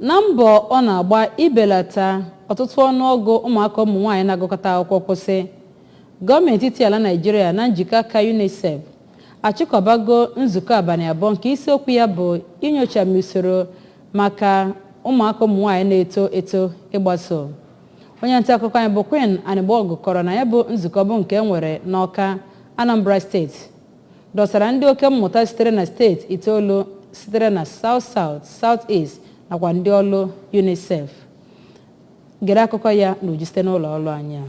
Na mbọ ọ na-agba ibelata ọtụtụ ọnụọgụ ụmụaka ụmụ nwaanyị na-agụkọta akwụkwọ kwụsị, gọọmenti etiti ala Naịjirịa na njikọ aka UNICEF achịkọbago nzukọ abalị 2 nke isiokwu ya bụ inyocha usoro maka ụmụaka ụmụ nwaanyị na-eto eto ịgbaso. Onye nta akụkọ anyị bụ Queen Anịgbọgụ kọrọ na ya bụ nzukọ bụ nke e nwere n'Ọka, Anambra Steeti, dọtara ndị oke mmụta sitere na steeti itoolu sitere na South South, South East nakwa ndị ọlụ UNICEF. Gere akụkọ ya n'uju site n'ụlọ ọrụ anyị a.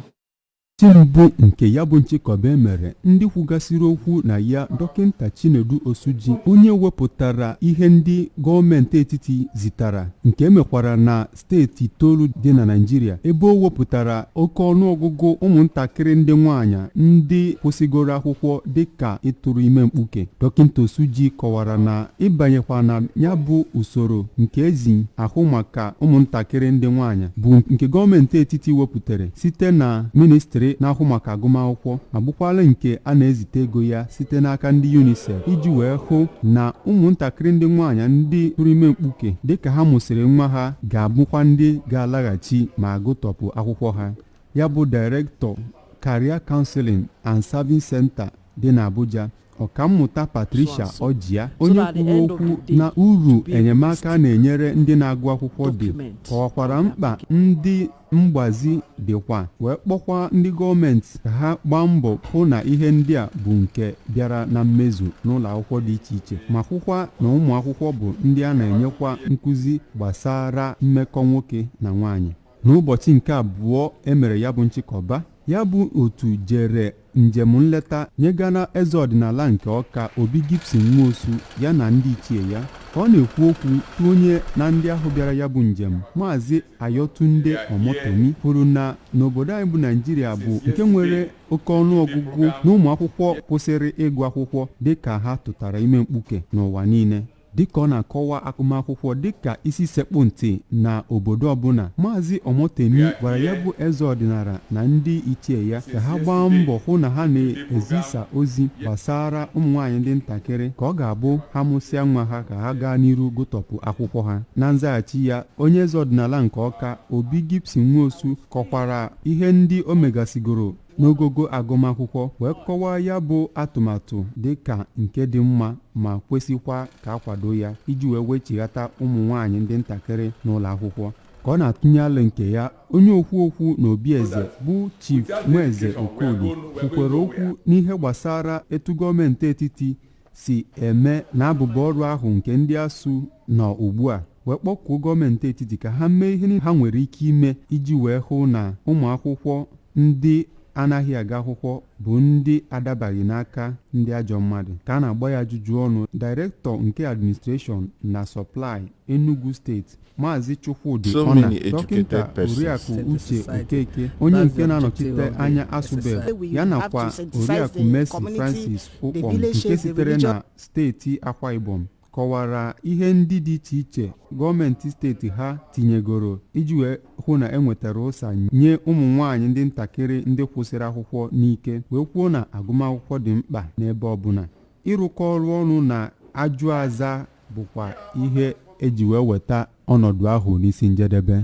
Mbụ nke ya bụ nchịkọba emere, ndị kwugasịrị okwu na ya, Dọkịta Chinedu Osuji, onye wepụtara ihe ndị gọọmenti etiti zitara nke emekwara na steeti itoolu dị na Naịjirịa, ebe o wepụtara oke ọnụọgụgụ ụmụntakịrị ndị nwaanyị ndị kwụsịgoro akwụkwọ dịka ịtụrụ ime mkpuke. Dọkịta Osuji kọwara na ịbanyekwa na ya bụ usoro nke ezi ahụ maka ụmụntakịrị ndị nwaanyị bụ nke gọọmenti etiti wepụtara site na ministri na-ahụ maka agụmakwụkwọ, ma bụkwala nke a na-ezite ego ya site n'aka ndị UNICEF, iji wee hụ na ụmụntakịrị ndị nwaanyị ndị tụrụ ime mkpuke dịka ha mụsịrị nwa ha ga-abụkwa ndị ga-alaghachi ma gụtọpụ akwụkwọ ha. Ya bụ Director, Career Counseling and Service Center dị n'Abuja, Ọkammụta Patricia Ọjịa, onye kwuru okwu na uru enyemaka na-enyere ndị na-agụ akwụkwọ dị, kọwakwara mkpa ndị mgbazi dịkwa, wee kpọkwa ndị gọọmenti ka ha gbaa mbọ hụ na ihe ndị a bụ nke bịara na mmezu n'ụlọ akwụkwọ dị iche iche, ma hụkwa na ụmụ akwụkwọ bụ ndị a na-enyekwa nkụzi gbasara mmekọ nwoke na nwaanyị. N'ụbọchị nke abụọ emere ya bụ nchịkọba, ya bụ otu jere njem nleta nyegara eze ọdịnala nke Ọka, Obi Gibson Nwosu, ya na ndị ichie ya. Ka ọ na-ekwu okwu, onye na ndị ahụ bịara ya bụ njem, Maazị Ayotunde Omotomi, kwuru na n'obodo anyị bụ Naijiria bụ nke nwere oke ọnụọgụgụ na ụmụ akwụkwọ kwụsịrị ịgụ akwụkwọ dịka ha tụtara ime mkpuke n'ụwa niile. Dịka ọ na-akọwa agụmakwụkwọ dịka isi sekpụ ntị na obodo ọbụla, Maazị Omotemi gwara ya bụ eze ọdịnala na ndị ichie ya ka ha gbaa mbọ hụ na ha na-ezisa ozi gbasara ụmụ nwaanyị ndị ntakịrị, ka ọ ga-abụ ha mụsịa nwa ha ka ha gaa n'iru gụtọpụ akwụkwọ ha. Na nzaghachi ya, onye eze ọdịnala nke Ọka, Obi Gibson Nwosu, kọkwara ihe ndị o megasigoro n'ogogo agụmakwụkwọ, wee kọwaa ya bụ atụmatụ dịka nke dị mma ma kwesịkwa ka akwado ya iji wee wechighata ụmụ nwaanyị ndị ntakịrị n'ụlọ akwụkwọ. Ka ọ na-atụnye alụ nke ya, onye okwu okwu na obi eze bụ Chief Nweze Okoli kwukwere okwu n'ihe gbasara etu gọọmenti etiti si eme na abụba ọrụ ahụ nke ndị ASUU nọ ugbu a, wee kpọkuo gọọmenti etiti ka ha mee ihe ha nwere ike ime iji wee hụ na ụmụ akwụkwọ ndị anaghị aga akwụkwọ bụ ndị adabaghị n'aka ndị ajọ mmadụ. Ka a na-agba ya ajụjụ ọnụ, Director nke Administration na Supply, Enugu Steeti, Maazị Chukwudị Ọna, Dọkịta Oriakụ Uche Okeke, onye nke na-anọchite anya ASUBEB ya, nakwa Oriakụ Mercy Francis Ụkpọm nke sitere na steeti Akwa Ibom, kọwara ihe ndị dị iche iche gọọmenti steeti ha tinyegoro iji wee hụ na enwetara ụsa nye ụmụ nwaanyị ndị ntakịrị ndị kwụsịrị akwụkwọ n'ike, wee kwuo na agụmakwụkwọ dị mkpa n'ebe ọbụla. Ịrụkọ ọrụ ọnụ na ajụ aza bụkwa ihe eji wee weta ọnọdụ ahụ n'isi njedebe.